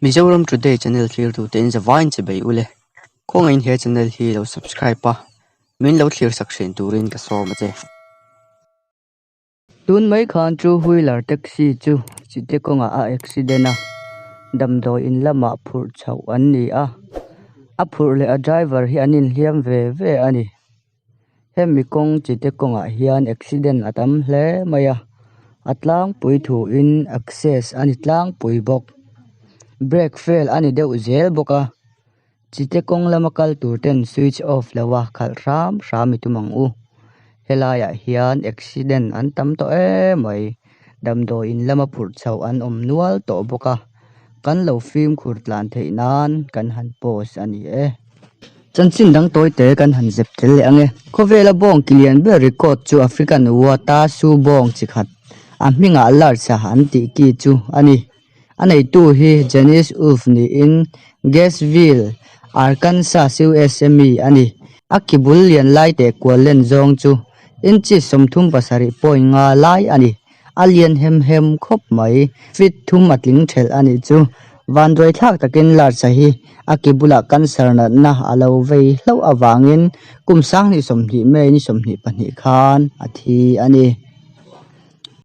Mizoram Today channel thlirtu te in zavaiin che bei ule. Khawngaihin he channel hi lo subscribe a, min lo thlir sak thin turin ka sawm a che. Tun mai khan two wheeler taxi chu chite kawngah a accident a, damdawi in lamah phurh chhoh an ni a, a phurh leh a driver hi an inhliam ve ve a ni. Hemi kawng chite kawngah hian accident a tam hle mai a a tlangpui thuin access a ni tlangpui bawk brake fail a ni deuh zel bawk a chite kawng lama kal tur ten switch off lo a khalh hram hram i tum ang u helaiah hian accident an tam tawh emai damdawiin lama phurh chhoh an awm nual tawh bawk a kan lo fimkhur tlan theih nan kan han post a ni e. Chanchin dang tawi te kan han zep tel leh ang e. Khawvela bawng ki lian ber record chu African Wata Su bawng chi khat, a hmingah Large-a an tih ki chu a ni. A neitu hi Janice Ulf niin Gainesville, Arkansas, USA mi a ni. A ki bul lian lai teh kual len zawng chu inches 37.5 lai a ni. A lian hem hem khawp mai. Feet thum a tling thelh a nih chu. Vanduai thlak takin Larsa hi a ki bulah cancer natna a lo vei hlauh avangin kum 20 20 May ni 22 khan a thi a ni.